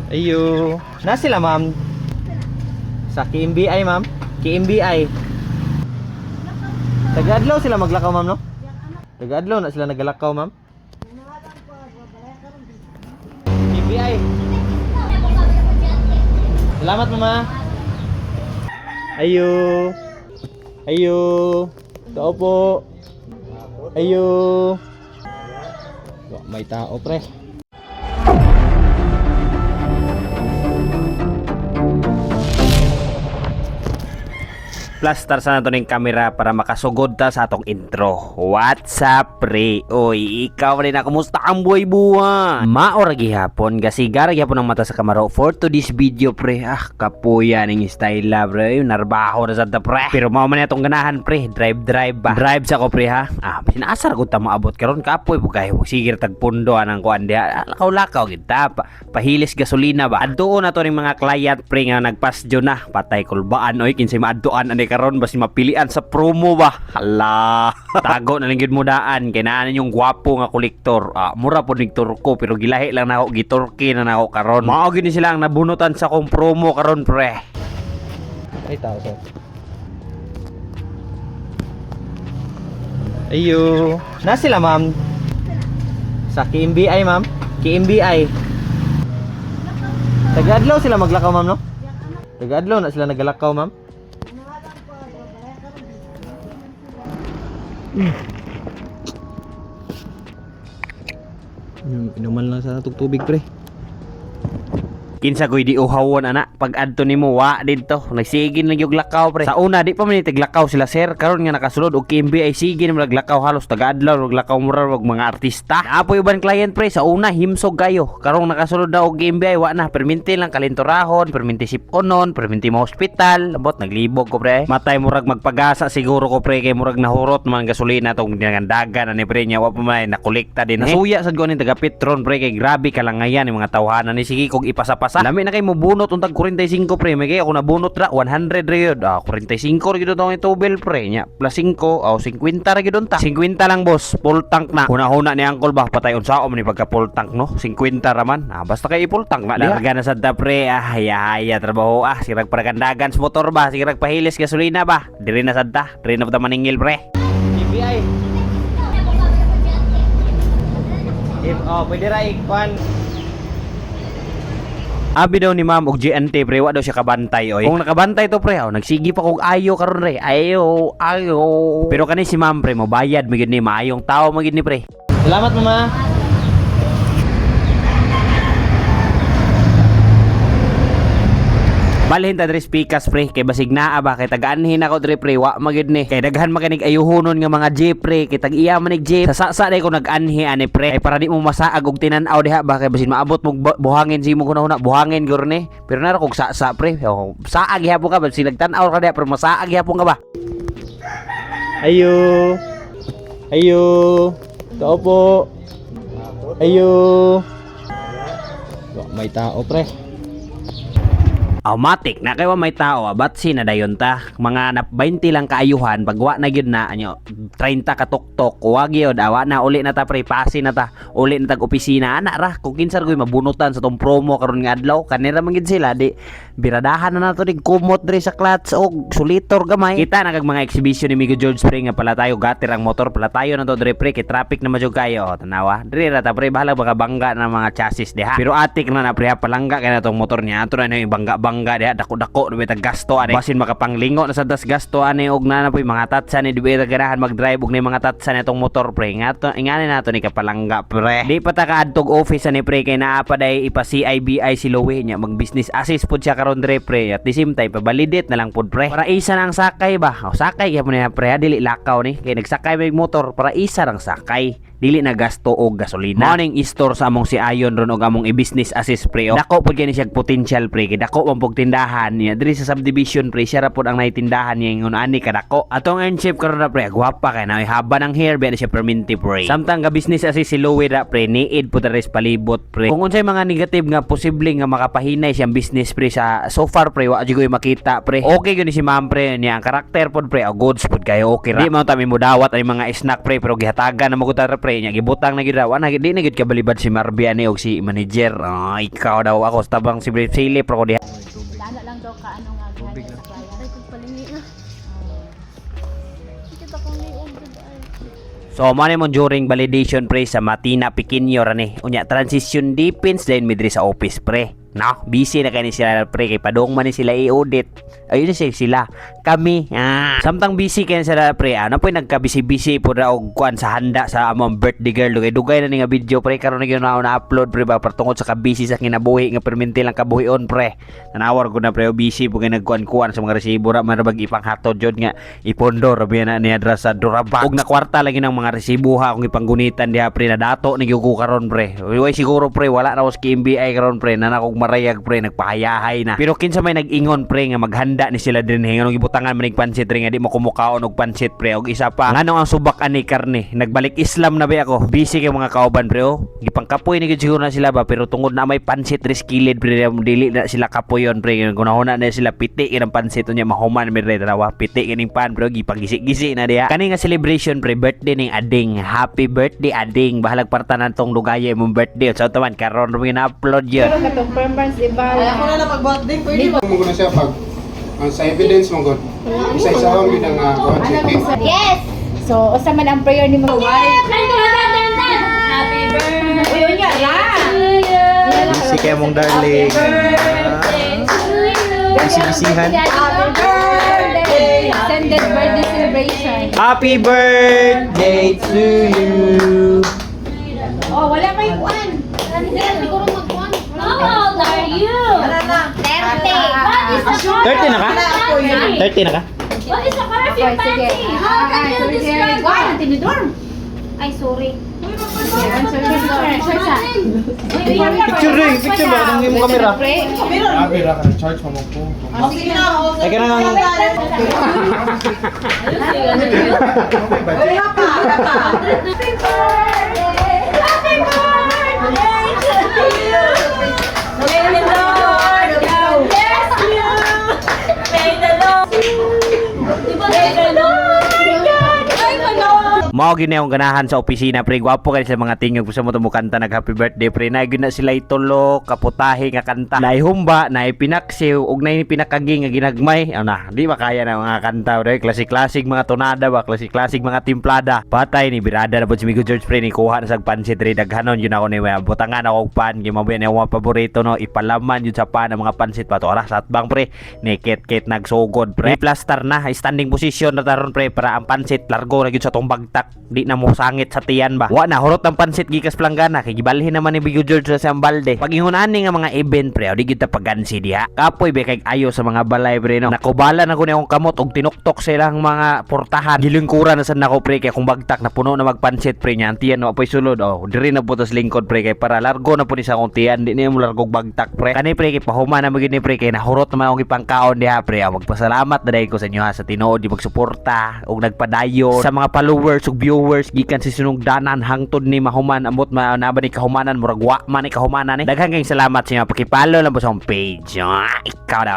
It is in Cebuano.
Ayo. Na sila, ma'am. Sa KMBI, ma'am. KMBI. Taga-adlaw sila maglakaw, ma'am, no? Taga-adlaw na sila nagalakaw, ma'am. KMBI. Salamat, mama. Ayo. Ayo. Tao po. Ayo. Wa, may tao, pre. Plastar sa nato ning kamera para makasugod ta sa atong intro. What's up, pre? Oy, ikaw rin na, kumusta ang buhay-buhay? Maora gihapon, gasigar gihapon ang mata sa kamaro for today's video, pre. Ah, kapuya ning style la, pre. Narbaho na sa ta, pre. Pero mao man atong ganahan, pre. Drive drive ba? Drive sa ko, pre, ha. Ah, sinaasar ko ta maabot karon kapoy po kayo. Sige tag pundo anang kuan diha. Ah, lakaw-lakaw gid ta. Pahilis gasolina ba? Adtuon na to ning mga client, pre, nga nagpasyo na. Patay kulbaan oy, kinsay maadtuan ani karon basi mapilian sa promo ba. Hala. Tago na lang gyud mo daan kay naa yung gwapo nga kolektor. Ah, mura pod ning turko pero gilahi lang nako, giturki na nako karon. Mao gyud ni sila ang nabunutan sa kong promo karon, pre. May tao, sir. Ayo. Na sila, ma'am. Sa KMBI, ma'am. KMBI. Taga-adlaw sila maglakaw, ma'am, no? Taga-adlaw na sila nagalakaw, ma'am. Inuman lang sa tubig, pre. Kinsa ko'y di uhawon ana pag adto nimo wa didto nagsigin lang yung lakaw, pre. Sa una di pa man tiglakaw sila, sir. Karon nga nakasulod og KMB ay sige na maglakaw halos taga-adlaw maglakaw mura og mga artista. Naapoy uban client, pre. Sa una himsog kayo, karong nakasulod na og KMB ay wa na, perminti lang kalinturahon, perminti siponon, perminti mo hospital. Abot naglibog ko, pre. Matay murag magpagasa siguro ko, pre, kay murag nahurot man gasolina tong ginagandagan ani, pre, nya wa pa man nakolekta din eh. Nasuya sad ko ni taga Petron, pre, kay grabe kalangayan ni mga tawhanan ni sige kog ipasapasa. Lami na kay mobunot untag 45, pre. May kay ako nabunot ra 100 ra yun. Ah, 45 ra gyud tong itubel, pre, nya plus 5 aw 50 ra gyud unta. 50 lang, boss, full tank na. Huna-huna ni uncle ba, patay unsa man ni pagka full tank, no? 50 ra man. Ah, basta kay full tank na diha. Larga na sad ta, pre. Ah, haya-haya trabaho, ah, sirag paragandagan sa motor ba, sirag pahilis gasolina ba. Diri na sad ta, diri na ta maningil, pre. KMBI. If, oh, pwede ra ikuan. Abi daw ni ma'am og GNT, pre, wa daw siya kabantay oy. Kung nakabantay to, pre, oh, nagsige pa kog ayo karon re. Ayo, ayo. Pero kani si ma'am, pre, mobayad man gyud ni, maayong tao man gyud ni, pre. Salamat, mama. Balhin ta diri pikas, pre, kay basig naa ba kay tagaan-hin ako diri, pre, wa man gyud ni. Kay daghan man kanig ayuhonon nga mga jeep, pre, kay tag iya man nig jeep. Sa sa ko nag-anhi ani, pre. Ay para di mo masaag og tinan-aw diha ba kay basin maabot mo buhangin si imong hunahuna, buhangin gyud ni. Pero nara kog sa pre. Oh, saag gihapon ka ba silag tan-aw ka diha pero masaag gihapon ka ba. Ayo. Ayo. Tao po. Ayo. Wa, may tao, pre. Automatic na kay wa may tao abat si na dayon ta mga na 20 lang kaayuhan pag wa na gyud na anyo 30 ka tuktok wa gyud awa na uli na ta, pre, pasi na ta, uli na tag opisina ana ra kung kinsa ra koy mabunutan sa tong promo karon nga adlaw kanira man gyud sila di biradahan na nato ning kumot diri sa clutch og sulitor gamay. Kita na kag mga exhibition ni Migo George, pre, nga pala tayo gater ang motor, pala tayo na to diri, pre, kay traffic na madyo kayo. Tanawa diri ra ta, pre, bahala baka bangga na mga chassis diha. Pero atik na na, pre, ha, palangga kay na tong motor niya ato na yung bangga-bangga diha, dako-dako na bitag gasto ani, basin makapanglingo na sa das gasto ani og na na poy mga tatsa ni di ba ganahan mag-drive og ni mga tatsa ni atong motor, pre. Nga to ingani nato ni kapalangga, pre. Di pa ta kaadtog office ani, pre, kay naa pa day ipa CIBI si Lowe nya mag business assist pod siya karon dre, pre. At the same time pabalidate na lang pod, pre, para isa na ang sakay ba. O sakay gyapon niya, pre, ha, dili lakaw ni kay nagsakay may motor para isa rang sakay, dili na gasto og gasolina. Morning store sa among si Ayon ron og among i-business assist, pre. Oh. Dako pod kay ni siya potential, pre, kay dako man pog tindahan niya diri sa subdivision, pre. Siya ra pod ang naitindahan niya ingon ani kadako. Atong end chef karon na, pre, gwapa kay na haba ng hair biya na siya perminti, pre. Samtang ga business assist si Louie ra, pre, niid pod diri sa palibot, pre. Kung unsay mga negative nga posible nga makapahinay siyang business, pre, sa so far, pre, wa jud ko'y makita, pre. Okay gyud ni si ma'am, pre, niya ang karakter pod, pre, oh, goods pod kayo, okay ra. Di man ta mi mudawat ang mga snack, pre, pero gihatagan na mo ko ta, pre. pre nya gibutang na gyud ra. Wa na di na gyud kabalibad si Marby ani og si manager. Ah, ikaw daw ako tabang si Silip ra ko diha. Lana lang daw ka ano nga Tubig gihanan lang. sa client. Ay, kung palingi na. Sakit akong liog. Ay. So mo ni mo during validation, pre, sa Matina Pikinyo ra ni. Unya transition defense din mi diri sa office, pre. No, busy na kay ni sila, pre, kay padung man ni sila i-audit. Ayun na sila. Kami. Ah. Samtang busy kay sila, pre, ano po nagka-busy-busy po ra og kuan sa handa sa among birthday girl. Dugay dugay na ni nga video, pre, karon na gyud na ako na-upload, pre, ba tungod sa ka-busy sa kinabuhi nga perminti lang kabuhion, pre. Tanawar ko na, pre, oh, busy po kay nagkuan-kuan sa mga resibo ra man ra bag ipanghatod jud nga ipondo ra biya na niya dra sa Duraba. Og nakwarta lagi ng mga resibo ha akong ipanggunitan diha, pre, na dato ni gyud ko karon, pre. Uy, siguro, pre, wala na ko sa KMBI karon, pre, na nakog marayag, pre, nagpahayahay na. Pero kinsa may nag-ingon, pre, nga maghanda ni sila dinhi nganong gibutangan man ning pansit pre nga di mo kumukaon og pansit, pre? Og isa pa, nganong ang subak ani karne? Nagbalik Islam na ba ako? Busy kay mga kauban, pre, oh. Gipangkapoy ni gyud siguro na sila ba, pero tungod na may pansit diri sa kilid, pre, dili na sila kapoyon, pre. Gunahona na sila piti kinang pansit unya mahuman mi re tanawa piti kining pan, pre, gipangisi-gisi na diha. Kani nga celebration, pre, birthday ning Ading. Happy birthday, Ading. Bahalag parta na tong dugaya imong birthday so taman karon ra na-upload yun. Pero katong performance iba. Ay, ako na lang mag-birthday, pwede ba? Mo na siya pag ang sa evidence mo god. Isa-isahon gyud ang kuan checking. Yes! So, usa man ang prayer ni mga wife. Happy birthday! Uy, unya ra. Busy kayo mong darling. Busy-busyhan. Happy birthday! Extended birthday celebration. Happy birthday to you. Oh, wala pa yung kuan. Siguro magkuhan. How old are you? Ano na? 30. What is the color 30 na ka? of your panty? 30 na ka? What is the color of your Okay, sige. panty? How can you describe Kuan, ang tinidor. Ay, sorry. Picture, sa. Picture rin, picture ba? Anong imong camera? Abi ra ka charge mo ko. Oh, sige na, oh. Teka na nga. Wala pa, wala pa. Happy birthday! Happy birthday to you! May the Lord bless you! May the Lord... May the Lord God... Ay, Lord! Mao gyud na yung ganahan sa opisina, pre. Gwapo kay sa mga tingog sa mo kanta nag happy birthday, pre. Na gyud na sila itulo kaputahe nga kanta. Naay humba, naay pinaksiw ug naay pinakagi nga ginagmay. Ano na, di ba kaya na mga kanta, pre? Classic-classic mga tonada ba, classic-classic mga timplada. Patay ni birada na pud si Migo George, pre, ni kuha na sag pansit re. Daghanon yun ako ni butangan ako og pan kay mao ni akong paborito no, ipalaman yun sa pan ang mga pansit pa to ara sa atbang, pre, ni ket ket nagsugod, pre. Ni plaster na standing position na taron, pre, para ang pansit largo na gyud sa tong bagtak, di na mo sangit sa tiyan ba. Wa na hurot ang pansit gikas planggana kay gibalhin naman ni Bigo George sa siyang balde. Pag ingon ani nga mga event, pre, di gyud ta pagansi diha. Kapoy be kay ayo sa mga balay, pre, no. Nakubala na ko ni akong kamot og tinuktok sa ilang mga portahan. Gilingkuran na sad nako, pre, kay akong bagtak na puno na magpansit, pre, nya ang tiyan wa po'y sulod. Oh, diri na po tas lingkod, pre, kay para largo na po ni sa akong tiyan, di niya mo largog bagtak, pre. Kani, pre, kay pahuman na magid ni, pre, kay nahurot naman akong gipangkaon diha, pre. Ah, magpasalamat na dahil ko sa inyo ha sa tinuod di magsuporta ug nagpadayon sa mga followers ug viewers gikan sa sinugdanan hangtod ni mahuman. Amot ma naba ni kahumanan, murag wa man ni kahumanan eh. Daghan kayong salamat sa inyo. Paki-follow lang po sa akong page. Ah, ikaw daw.